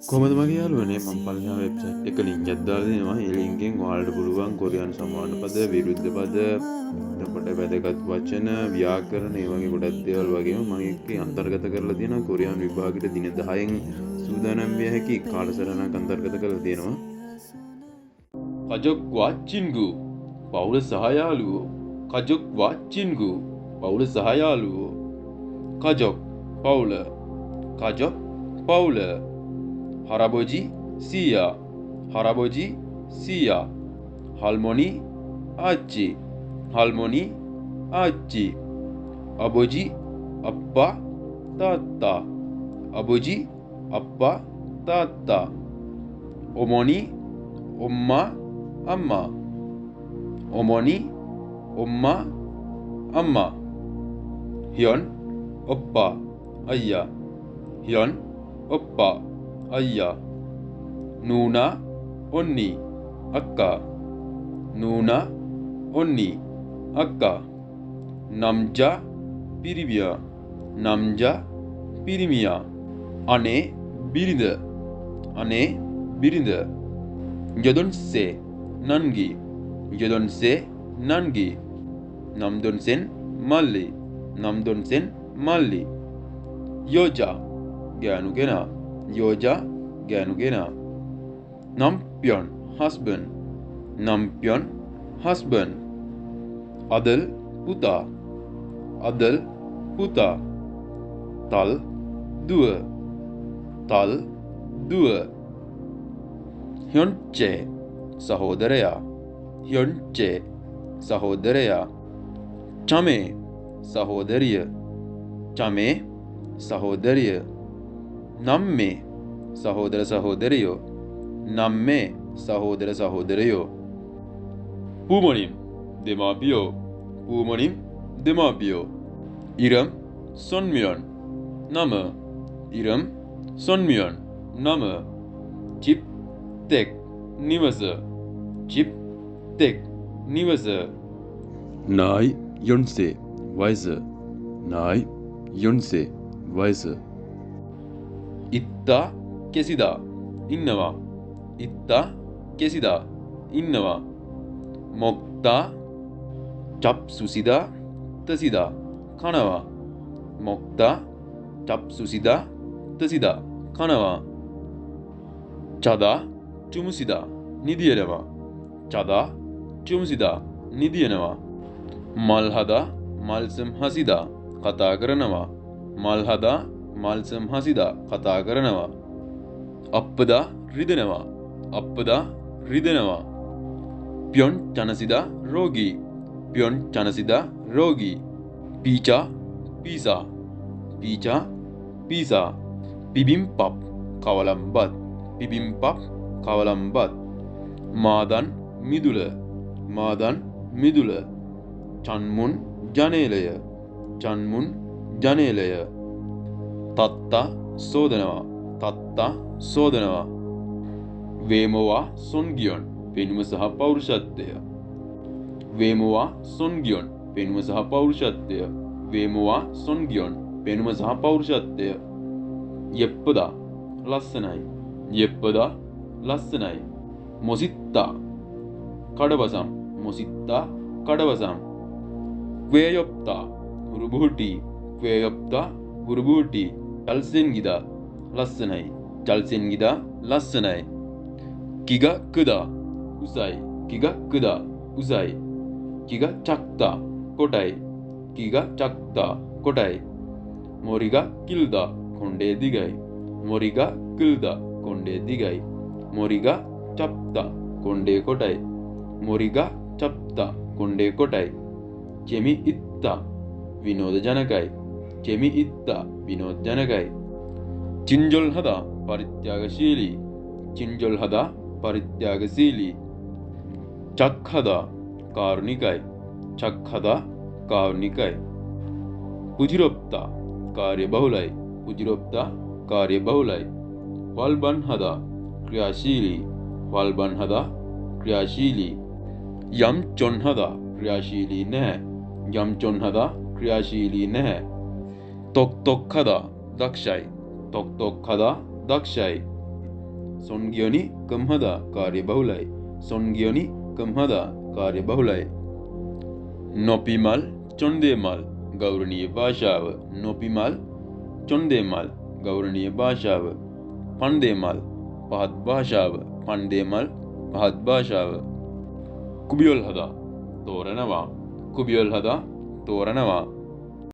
කොහොමද මගේ යාළුවනේ, මම පල්ලෙහා වෙබ්සයිට් එක ලින්ක් එකක් දාලා දෙනවා. ඒ ලින්ක් එකෙන් ඔයාලට පුළුවන් කොරියානු සමාන පද, විරුද්ධ පද, එතකොට වැදගත් වචන, ව්‍යාකරණ, ඒ වගේ ගොඩක් දේවල් වගේම මම ඒකේ අන්තර්ගත කරලා තියෙනවා කොරියානු විභාගෙට දින 10න් සූදානම් විය හැකි කාලසටහනක් අන්තර්ගත කරලා තියෙනවා. 가족과 친구 පවුල සහ යාළුවෝ. 가족과 친구 පවුල සහ යාළුවෝ. 가족 පවුල. 가족 පවුල. 할아버지 සීයා. 할아버지 සීයා. 할머니 ආච්චි. 할머니 ආච්චි. 아버지 අප්පා තාත්තා. 아버지 අප්පා තාත්තා. 어머니 엄마 අම්මා. 어머니 엄마 අම්මා. 형 오빠 අයියා. 형 오빠 අයියා. 누나 언니 අක්කා. 누나 언니 අක්කා. 남자 පිරිමියා. 남자 පිරිමියා. අනේ බිරිඳ. අනේ බිරිඳ. 여동생 නංගි. 여동생 නංගි. 남동생 මල්ලි. 남동생 මල්ලි. 여자 ගෑනු කෙනා. 여자 ගෑනු කෙනා. 남편 husband. 남편 husband. 아들 පුතා. 아들 පුතා. 딸 දුව. 딸 දුව. 형제 සහෝදරයා. 형제 සහෝදරයා. 자매 සහෝදරිය. 자매 සහෝදරිය. 남매 සහෝදර සහෝදරියෝ. 남매 සහෝදර සහෝදරයෝ. 부모님 දෙමාපියෝ. 부모님 දෙමාපියෝ. 이름 손미연 නම. 이름 손미연 නම. 집 댁 නිවස. 집 댁 නිවස. 나이 연세 වයස. 나이 연세 වයස. 있다 계시다 ඉන්නවා. 있다 계시다 ඉන්නවා. 먹다 잡수시다 드시다 කනවා. 먹다 잡수시다 드시다 කනවා. 자다 주무시다 නිදියනවා. 자다 주무시다 නිදියනවා. මල් හදා 말씀 하시다 කතා කරනවා. මල් හදා 말씀 하시다 කතා කරනවා. 아프다 රිදෙනවා. 아프다 රිදෙනවා. 편찮으시다 රෝගී. 편찮으시다 රෝගී. 피자 පීසා. 피자 පීසා. 비빔밥 කවලම් බත්. 비빔밥 කවලම් බත්. මාදන් මිදුල. මාදන් මිදුල. 창문 ජනේලය. 창문 ජනේලය. 닦다 සෝදනවා. 닦다 සෝදනවා. 외모와 성격 පෙනුම සහ පෞරුෂත්වය. 외모와 성격 පෙනුම සහ පෞරුෂත්වය. 외모와 성격 පෙනුම සහ පෞරුෂත්වය. 예쁘다 ලස්සනයි. 예쁘다 ලස්සනයි. 멋있다 කඩවසම්. 멋있다 කඩවසම්. 귀엽다 හුරුබුහුටි. 귀엽다 හුරුබුහුටි. 잘생기다 ලස්සනයි. 잘생기다 ලස්සනයි. 키가 크다 උසයි. 키가 크다 උසයි. 키가 작다 කොටයි. 키가 작다 කොටයි. 머리가 길다 කොණ්ඩේ දිගයි. 머리가 길다 කොණ්ඩේ දිගයි. 머리가 짧다 කොණ්ඩේ කොටයි. 머리가 짧다 කොණ්ඩේ කොටයි. 재미있다 විනෝද ජනකයි. 재미있다 විනෝද ජනකයි. 친절하다 පරිත්‍යාගශීලී. 친절하다 පරිත්‍යාගශීලී. 착하다 කාරුණිකයි. 착하다 කාරුණිකයි. 부지럽다 කාර්ය බහුලයි. 부지럽다 කාර්ය බහුලයි. 활발하다 ක්‍රියාශීලී. 활발하다 ක්‍රියාශීලී. 얌전하다 ක්‍රියාශීලී නැහැ. 얌전하다 ක්‍රියාශීලී නැහැ. 똑똑하다 දක්ෂයි. 똑똑하다 දක්ෂයි. සොන්ගියොනි කම්හදා කාර්ය බහුලයි. සොන්ගියොනි කම්හදා කාර්ය බහුලයි. නොපිමල් චොන්දේමල් ගෞරවනීය භාෂාව. නොපිමල් චොන්දේමල් ගෞරවනීය භාෂාව. පන්දේමල් පහත් භාෂාව. පන්දේමල් පහත් භාෂාව. කුබියොල් හදා තෝරනවා. කුබියොල් හදා තෝරනවා.